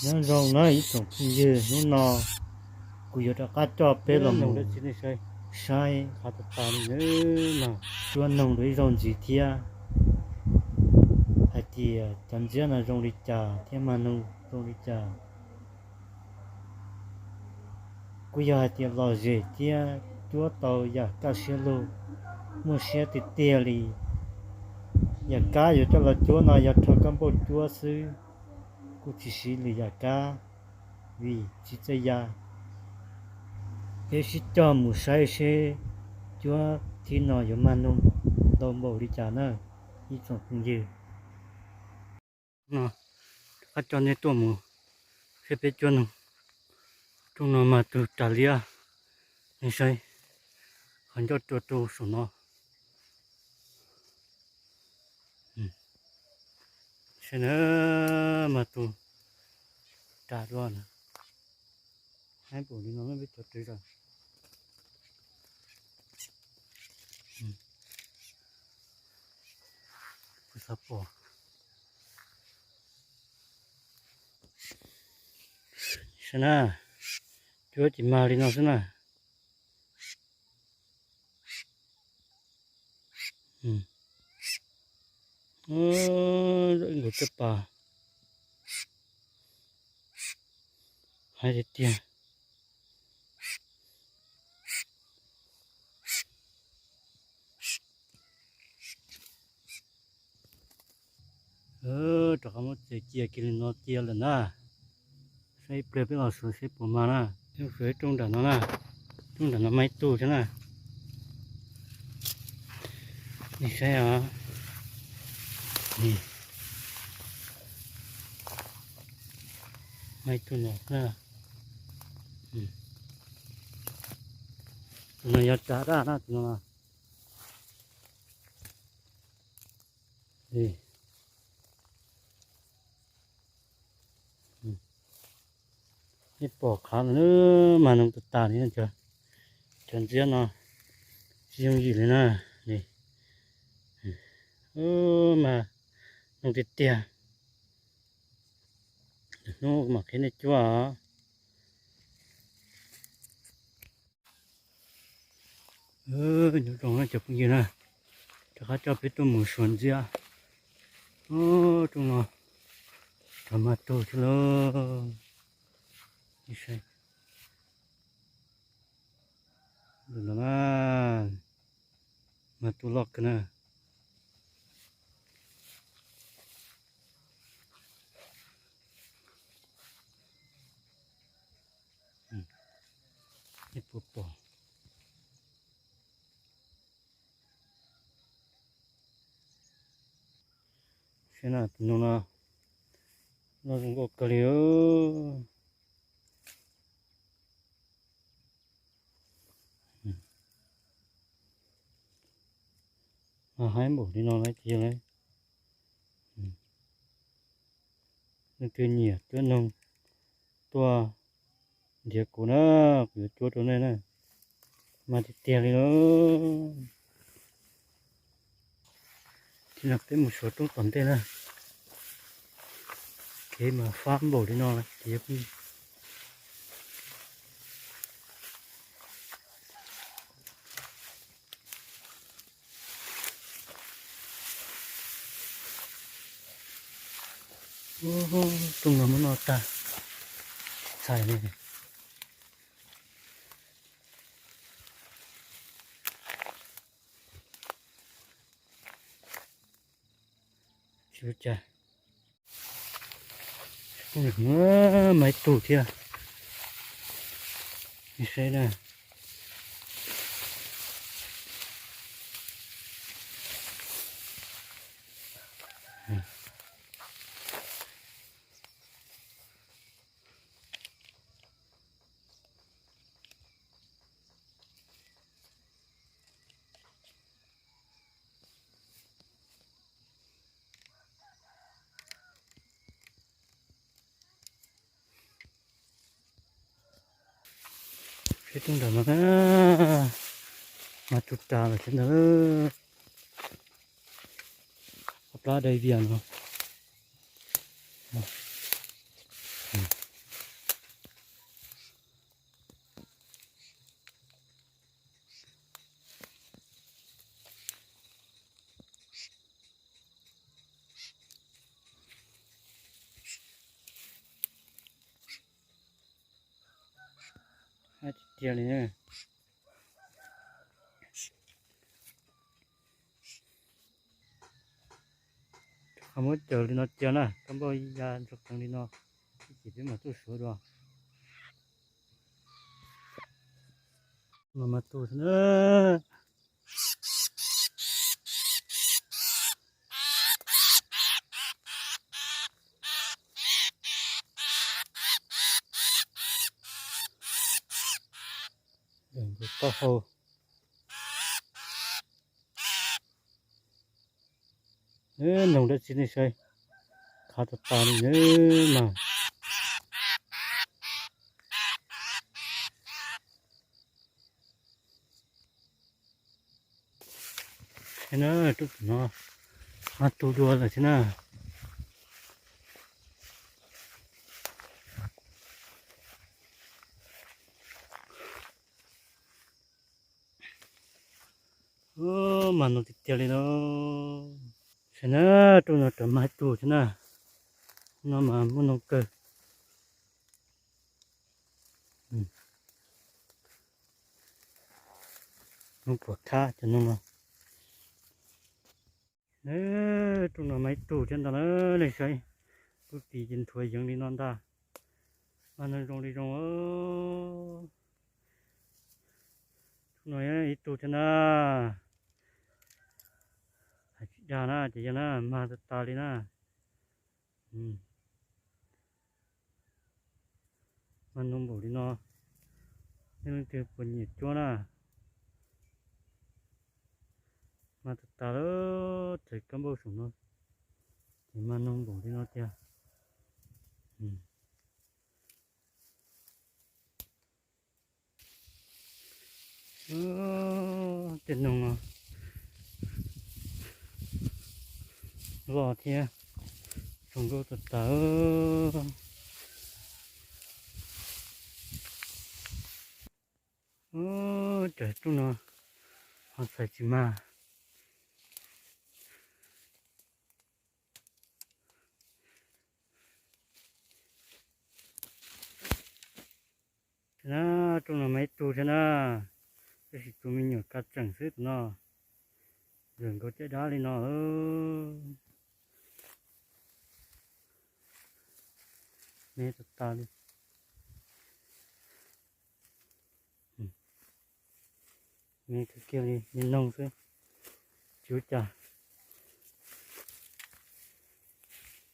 Nyob zoo na ib tsoom phooj ywg, hnub no kuv yuav rov qab coj peb los mus saib cuab noog rau ib zaug ntxiv thiab, hais tias cov ntxiab no zoo li cas thiab mag noog zoo li cas. Kuj yog hais tias lom zem thiab cuab tau yam kaj siab lug, muaj siab tiag tiag li. Yam kab yuav coj los cuab no yog rho kab npauj cuab xwb, kuj tsis siv lwm yam kab vim tsis txawj ya. Peb sib coj mus saib seb cuab thib no yuav mag noog ntau npaum li cas na ib tsoom phooj ywg. No, rov qab coj nej tuaj mus saib peb cuab noog. Rooj no mas tus ras liab, nej saib, qhov ncauj rua rau saum no. Saib na, mas tus ras dua na, haib npaum li no peb cov twv zos. Kuv xav pom. Saib na, cuab ces mag li no xwb na. Nkaus caj pas, haib tiag tiag. Rov qab muab txiav cia kiag li no cia lawm na. Saib ib pliag peb los suav seb puas mag na. Peb suav ib rooj nram no na, rooj nram no mag ib tug thiab na. Nej saib os, mag ib tug no na. Tus no yog ras daj na tus no. Nej pom qhov no, mag noog tas tas li, cov ntxiab no tsis yooj yim li na. Mag noog tiag tiag. Hnub mam qhia nej cuab os. Nyob zoo na cov phooj ywg na, rov qab coj peb tuaj mus suav ntxiab. Rooj no rov mag tug thiab lauj. Tus no na, mag tug loj kawg na. Nej puas pom? Saib na, tus no no, loj zoo nkauj kawg li. Haib npaum li no lawm ces yog leej twg nyiam cuab noog tuaj nrhiav kuv na, kuv yuav cuab rau nej na. Mag tiag tiag li lauj. Ces no peb mus suav roob tom ntej na. Kev mas fab npaum li no ces yog rooj no muab noj tag, tsis txhais li. Tsis ua cas. Mag ib tug thiab. Saib na. Peb tug nram no na, mas tug tas lawm thiab ntag. Qhov plab dai vias no. tiag li. Qhov muab cawm li no cia na, koj npauj ya ntsoog qees li no, ib chim peb mam tuaj suav dua. Mas mas tu xwb na. Taub hau. Noog dab tsi nej saib, qhav tas tas li na mas. Thiab na, roob no mas tu dua lawm thiab na. Mas noog tiag tiag li no. Saib na, roob no rov mag ib tug thiab na. No mas muaj noog kawg. Noog puas khab cov noog no. Roob no mas ib tug thiab ntag na, nej saib. Lub tis ces nthuav yeev li no ntag. Mas noog zoo li zoo. Roob no ib tug thiab na. Hais tsis dag na ces yog na, mag tas tas li na. Mag noog npaum li no, nej leej twg puas nyiam cuab na? Mag tas tas lawm, txawm kab npauj saum no ces mag noog npaum li no tiag. Tej noog no loj thiab zoo nkauj tas tas. Cov roob no ho txhais tsis mag. Na, roob no mas ib tug thiab na, tab sis tus me nyuam kav tseem xwb tus no, zam nkaus caj dab li no. Me tas tas li. Me kawg kiag li, me noog xwb, tsis ua cas.